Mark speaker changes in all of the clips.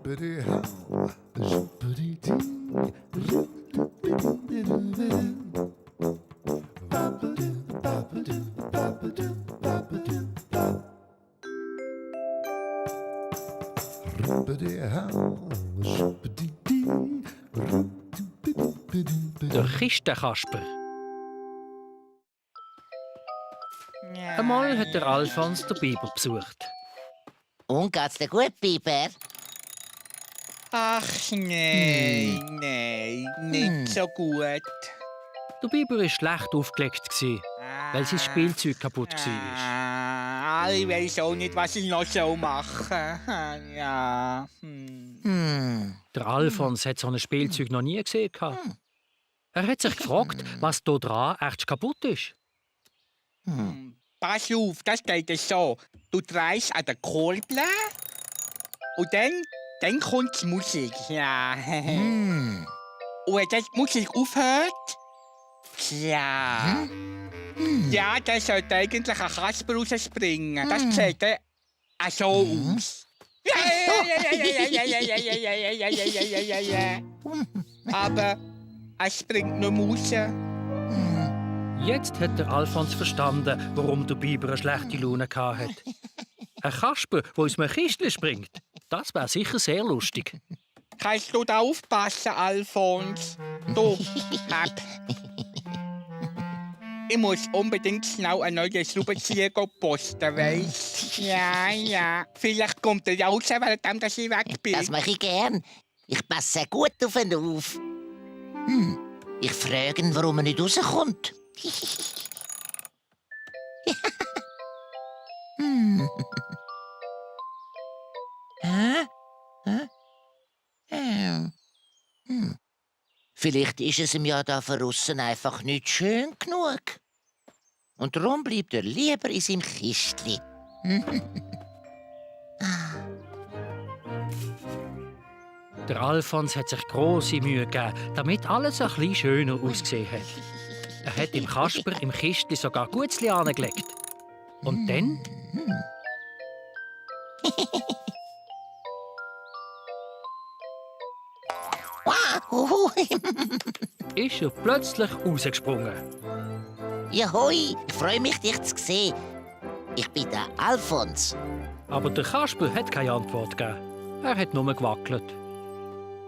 Speaker 1: Der Kistenkasper. Einmal hat der Alfons den Biber besucht.
Speaker 2: Und geht's dir gut, Biber?
Speaker 3: Ach nein, nicht so gut.
Speaker 1: Der Biber war schlecht aufgelegt, weil sein Spielzeug kaputt war.
Speaker 3: Ich weiß auch nicht, was ich noch machen soll. Ja.
Speaker 1: Der Alfons hat so ein Spielzeug noch nie gesehen. Er hat sich gefragt, was hier dran echt kaputt ist.
Speaker 3: Pass auf, das geht so. Du drehst an der Kurbel und dann kommt die Musik. Ja. Und wenn die Musik aufhört, ja. Ja, dann sollte eigentlich ein Kasper rausspringen. Das sieht dann auch so aus. Ja. Aber er springt nicht mehr raus.
Speaker 1: Jetzt hat der Alfons verstanden, warum der Biber eine schlechte Laune hatte. Ein Kasper, der aus einem Kistchen springt, das wäre sicher sehr lustig.
Speaker 3: Kannst du da aufpassen, Alfons? Du, hab. Ich muss unbedingt schnell einen neuen Schraubenzieher posten, weisst? Ja. Vielleicht kommt er ja raus, während ich weg bin.
Speaker 2: Das mache ich gern. Ich passe gut auf ihn auf. Ich frage ihn, warum er nicht rauskommt. Vielleicht ist es ihm ja da draussen einfach nicht schön genug. Und darum bleibt er lieber in seinem Kistli.
Speaker 1: Der Alfons hat sich grosse Mühe gegeben, damit alles ein bisschen schöner ausgesehen hat. Er hat dem Kasper im Kistchen sogar Gutzli angelegt. Und dann ist er plötzlich rausgesprungen.
Speaker 2: Jahoi, ich freue mich, dich zu sehen. Ich bin der Alfons.
Speaker 1: Aber der Kasper hat keine Antwort gegeben. Er hat nur gewackelt.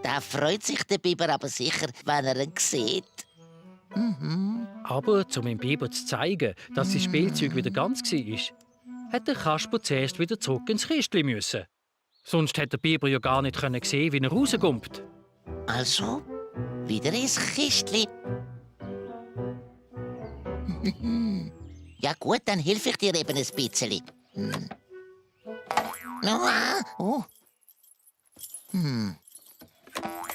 Speaker 2: Da freut sich der Biber aber sicher, wenn er ihn sieht.
Speaker 1: Aber um dem Biber zu zeigen, dass sein Spielzeug wieder ganz war, hat der Kasper zuerst wieder zurück ins Kistchen müssen. Sonst hätte der Biber ja gar nicht sehen, wie er rauskommt.
Speaker 2: Also, wieder ins Kistli. Ja gut, dann helfe ich dir eben ein bisschen.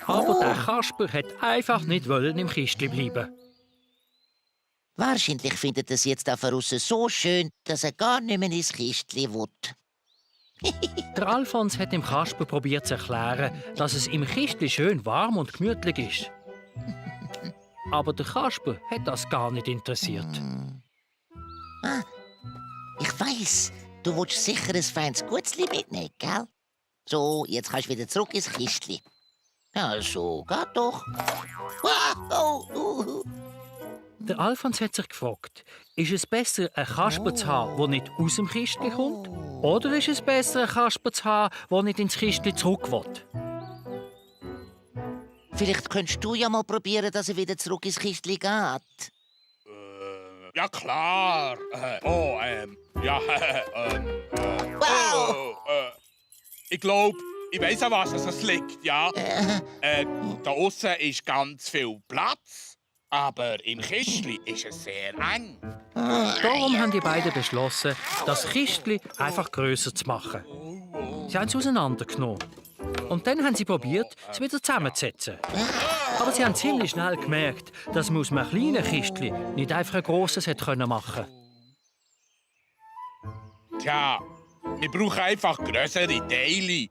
Speaker 1: Aber der Kasper hat einfach nicht im Kistchen bleiben.
Speaker 2: Wahrscheinlich findet er es jetzt da draussen so schön, dass er gar nicht mehr ins Kistli will.
Speaker 1: Der Alfons hat dem Kasper probiert zu erklären, dass es im Kistchen schön warm und gemütlich ist. Aber der Kasper hat das gar nicht interessiert.
Speaker 2: Ich weiss, du willst sicher ein feines Gutzli mitnehmen, gell? So, jetzt kannst du wieder zurück ins Kistli. Ja, so, geht doch.
Speaker 1: Der Alfons hat sich gefragt, ist es besser, einen Kasper zu haben, der nicht aus dem Kistchen kommt? Oder ist es besser, einen Kasper zu haben, der nicht ins Kistchen zurück will?
Speaker 2: Vielleicht könntest du ja mal probieren, dass er wieder zurück ins Kistli geht.
Speaker 4: Ja klar. Ich glaube, ich weiss an was es liegt, ja. Da aussen ist ganz viel Platz, aber im Kistli ist es sehr eng.
Speaker 1: Darum haben die beiden beschlossen, das Kistchen einfach grösser zu machen. Sie haben es auseinandergenommen. Und dann haben sie probiert, es wieder zusammenzusetzen. Aber sie haben ziemlich schnell gemerkt, dass man aus einem kleinen Kistchen nicht einfach ein grosses machen konnte.
Speaker 4: Tja, wir brauchen einfach grössere Teile.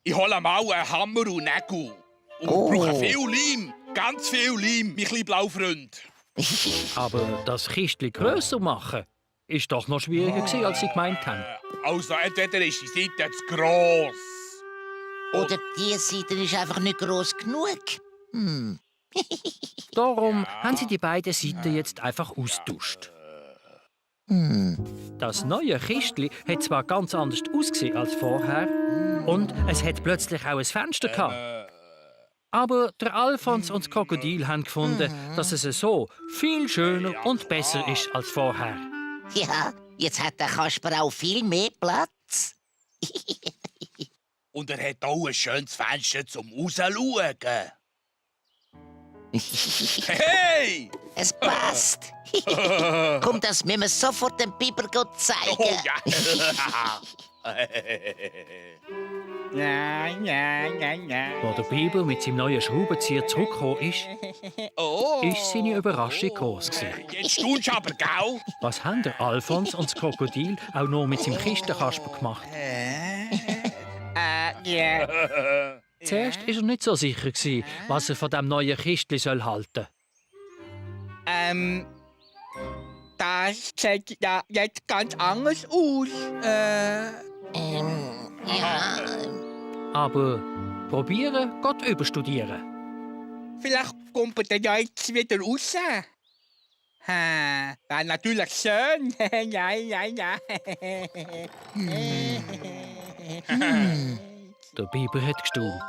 Speaker 4: Ich hole mal einen Hammer und Nägel. Und wir brauchen viel Leim, ganz viel Leim, mein kleiner Blaufreund.
Speaker 1: Aber das Kistchen grösser machen, ist doch noch schwieriger gewesen, als sie gemeint haben.
Speaker 4: Also entweder ist die Seite zu gross. Oder
Speaker 2: Oder die Seite ist einfach nicht gross genug.
Speaker 1: Darum haben sie die beiden Seiten jetzt einfach austauscht. Das neue Kistli hat zwar ganz anders ausgesehen als vorher und es hat plötzlich auch ein Fenster gehabt. Aber der Alfons und das Krokodil haben gefunden, dass es so viel schöner und besser ist als vorher.
Speaker 2: Ja, jetzt hat der Kasper auch viel mehr Platz.
Speaker 4: Und er hat auch ein schönes Fenster zum Rausschauen. Hey!
Speaker 2: Es passt. Komm, das müssen wir sofort dem Biber zeigen.
Speaker 4: Oh ja!
Speaker 3: Ja, ja, ja, ja.
Speaker 1: Als der Biber mit seinem neuen Schraubenzieher zurückgekommen ist,
Speaker 3: Oh.
Speaker 1: ist seine Überraschung groß gewesen.
Speaker 4: Jetzt staunst du aber, gell?
Speaker 1: Was haben der Alfons und das Krokodil auch noch mit seinem Kistenkasper gemacht?
Speaker 3: Ja.
Speaker 1: Zuerst war er nicht so sicher, was er von dem neuen Kistli halten soll.
Speaker 3: Das sieht ja jetzt ganz anders aus.
Speaker 2: Ja,
Speaker 1: Aber probieren geht überstudieren.
Speaker 3: Vielleicht kommt er ja jetzt wieder raus. Wäre natürlich schön. Ja, ja, ja.
Speaker 1: Der Biber hat gestaunt.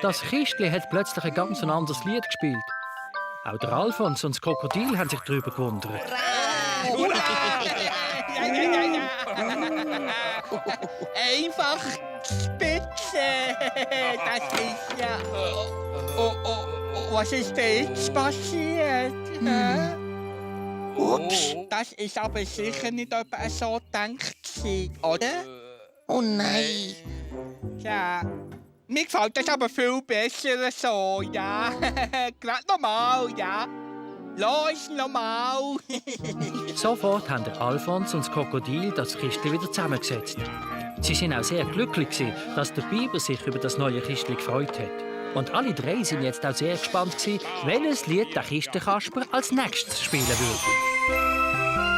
Speaker 1: Das Kistli hat plötzlich ein ganz anderes Lied gespielt. Auch der Alfons und das Krokodil haben sich darüber gewundert.
Speaker 3: Ja, ja, ja, ja. Einfach spitze. Das ist ja... Oh, was ist denn jetzt passiert?
Speaker 2: ups.
Speaker 3: Das ist aber sicher nicht etwa so gedacht, oder?
Speaker 2: Oh nein.
Speaker 3: Ja. Mir gefällt das aber viel besser so, ja. Gerade normal, ja. Los, normal.
Speaker 1: Sofort haben der Alfons und das Krokodil das Kistli wieder zusammengesetzt. Sie sind auch sehr glücklich gewesen, dass der Biber sich über das neue Kistli gefreut hat. Und alle drei sind jetzt auch sehr gespannt gewesen, welches Lied der Kistenkasper als nächstes spielen würde.